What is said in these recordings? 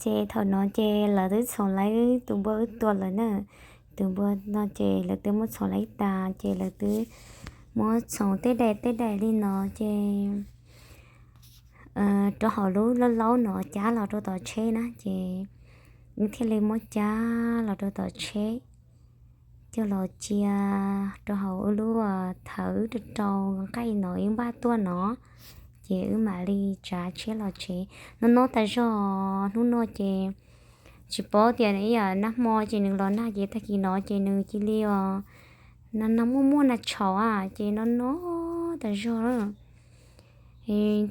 Ces thaum no ces lawv twb txhoov lawv tus npua wb tua lawm na. Tus npua no ces lawv twb muab txhoov lawv tas ces lawv twb muab txhoov tej daim tej daim li no ces rau hauv lub laub laub no cab los rau tom tsheb na ces wb thiaj li muab cab los rau tom tsheb coj los cia rau hauv wb lub thawv wb rau rau nqaij no wb npaj tuaj no. Ces wb mam li tsav tsheb los tsev no no tas zog. Hnub no ces tsis paub tias ib yam nag hmo ces nws los nag ces tag kis no ces nws cia li os nag nag muaj muaj nag tshauv a ces no no tas zog lawm.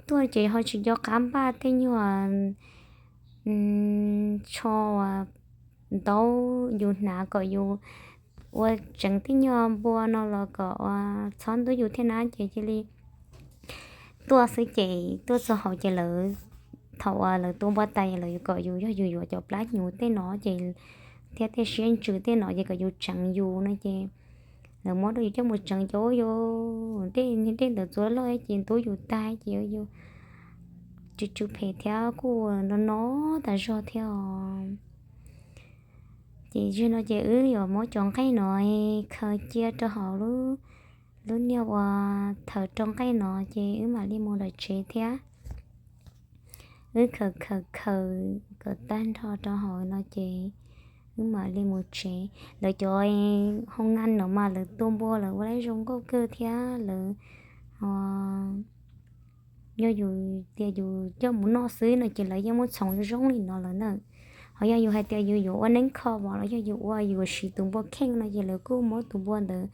Tuaj ces ho tsis nco qab npaj tej nyuag tsho uas ntaub yus hnav kom yus ua tseev tej nyuag npua no los kom ua txhob ntub yus thiab na ces cia li tuaj xwb ces tuaj txog hauv ces lawv thaum uas lawv tua npua tas lawv yuav kom yus yog yus yuav cov plab hnyuv tej no ces thiab tej siab ntsws tej no ces kom yus tseev yus no ces lawv muab rau yus coj mus tseev cov yus dej dej ntawd txua loj ces ntub yus tag ces yus tsw tsw phem thiab kuj no no tas zog thiab os. Ces zaum no ces wb yuav muab cov nqaij no khaws cia rau hauv lub niag uas thawv rau nqaij no ces wb mam li mus lawm tsev thiab. Wb khaws khaws khaws kom tag nrho rau hauv no ces wb mam li mus tsev. Lawv cov hoo ngan no mas lawv tua npua lawv ua lawv zoo nkauj kawg thiab lawv yog yus tias yus coj mus noj xwb no ces lawv yeej muab txhoov zoo li no lawm na. Ho yog yus hais tias yus yuav ua neeb kho mos los yog yus ua yus siv tus npua kheej no ces lawv kuj muab tus npua ntawd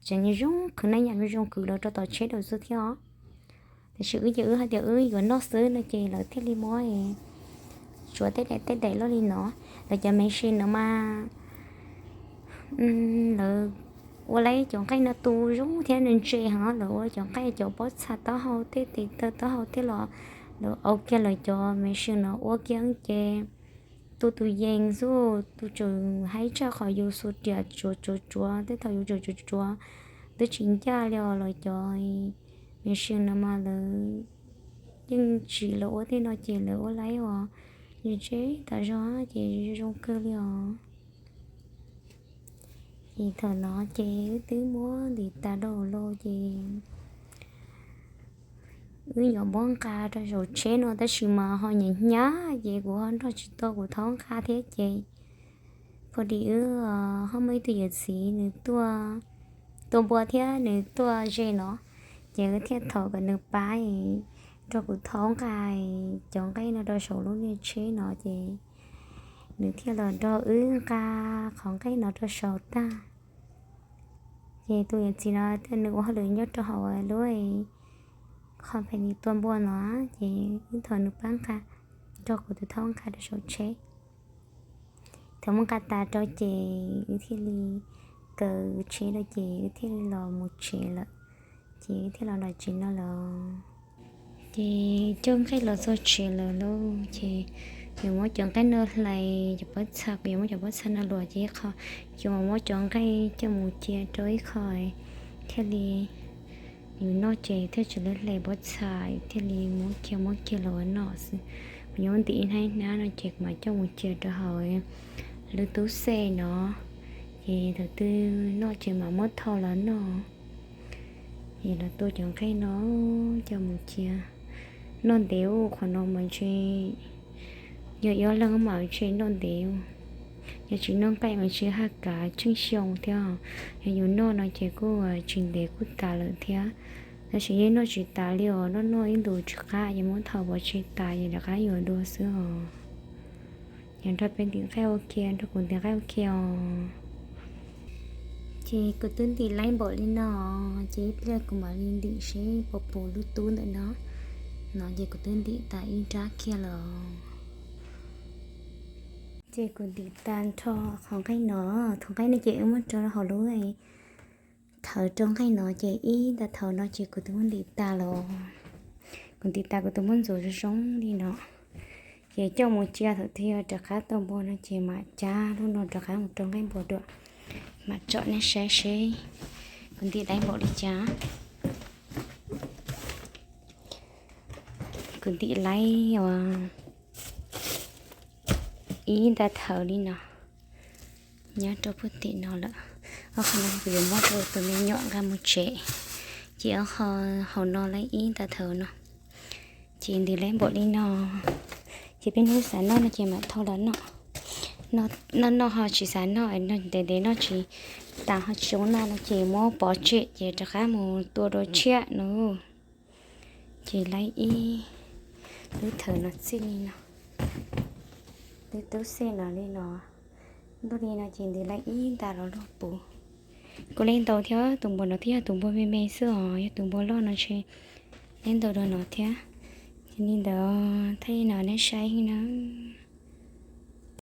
tseev zoo qhwv na yam zoo zoo kwv los rau tom tsheb rau xwb thiab os. Tiam sis wb ces wb hais tias wb yuav noj xwb no ces lawv thiaj li muab tsuav tej daim tej daim loj li no. Lawv cov me si no mas lawv ua lawv cov nqaij no tu zoo thiab ntse heev, lawv ua cov nqaij cov pob txha taub hau tej tes taw taub hau tej los lawv au kiag lawv cov me si no ua kiag ces tu tus yees xwb, tus tseem haib tshaj qhov yus xuas riam tsuav tsuav tsuav tej thaum yus tsuav tsuav tsuav twb tsis ncaj li os. Lawv cov me si no mas lawv yeej tsim lawv ua tej no ces lawv ua lawv os, ntse tas zog ces zoo kawg li os. Ces thaum no ces wb twb muab ntim tas rau hauv los ces wb yuav muab nqa rau saum tsheb no tab sis mas ho hnyav hnyav ces kuv ho nrog tsis tau kuv thaub nqa thiab ces pom dim wb ho muaj ib tug yawm txiv nws tuaj tua npua thiab nws tuaj ze no ces wb thiaj thov kom nws pab rau kuv thaub nqa cov nqaij no rau saum lub niag tsheb no ces nws thiaj los nrog wb nqa qhov nqaij no rau saum tag. Ces tus yawm txiv no nws ua hauj lwm nyob rau hauv lub company tua npua no ces wb thov nws pab nqa, nrog kuv tus thaub nqa rau saum tsheb. Thaum muab nqa tas rau ces wb thiaj li kaw tsheb rau ces wb thiaj li los mus tsev lawm. Ces wb thiaj los nram tsev no lawm. Ces coj nqaij los txog tsev lawm lauj ces yuav muab cov nqaij no hlais cov pob txha, kuv yuav muab cov pob txha no luam ces ib qho, ces muab cov nqaij coj mus cia rau ib qho thiaj li yus noj ces thiaj tsis hlais pob txha, thiaj li muab kiag muab kiag los ua noj xwb. Kuv yuav ntim ib hnab ib hnab no ces kuv mam coj mus cia rau hauv lub tub xej no, ces thaum twg noj ces mam muab thau los noj. Es los tua cov nqaij no coj mus cia. Noj ntev ua qhov no mas ntshe yog ib leeg mas ntshe noj ntev. Yog tsis noj nqaij mas ntshe haj kav tsheej xyoo thiab. Yog yus noj no ces kuj tsis ntev kuj tas lawm thiab. Tab sis yeej noj tsis tas li os, noj noj ib ntus tsis qab ces muab thau pov tseg tas ces rov qab yuav dua xwb os. Yog nrog peb ntim nqaij ua ke, nrog kuv ntim nqaij ua ke os. Ces kuv twb ntim laib npaum li no, ces ib pliag kuv mam li ntim seb puas pum lub tub ntawm no. No ces kuv twb ntim tas ib nrab kiag lawm. Ces kuv ntim tas nrho qhov nqaij no, tus nqaij no ces wb muab rau hauv lub thawv rau nqaij no ces ib nta thaum no ces kuv twb muab ntim tas lawm. Kuv ntim tas kuv twb muab ntxuav zoo zoo li no. Ces coj mus cia thaum twg yog rov qab tua npua no ces mam cab lub no rov qab mus rau nqaij npua dua. Mam tsom nej saib seb kuv ntim laib npaum li cas. Kuv ntim laib os. ib nta thawv li no nyob rau puag tim no lawm. Ob qho no kuv yuav muab rau tus me nyuam nqa mus tsev. Ces ob qho hauv no laib ib nta thawv no. Ces ntws laib npaum li no. Ces peb hnub xav noj no ces mam thau los noj. Noj noj ho tsis xav noj, ntev ntev noj tsis tas ho tsis zoo noj no ces muab pov tseg ces rov qab mus tua dua tshiab no. Ces laib ib lub thawv no txij li no, lub tub xej no li no, ntuj li no ces ntws laib ib nta los luag puv. Kuv laib ntau thiab, tus npua no twb yog tus npua me me xwb os, yog tus npua loj no ntshe laib ntau dua no thiab. Ces li ntawd thaij li no nej saib nawb.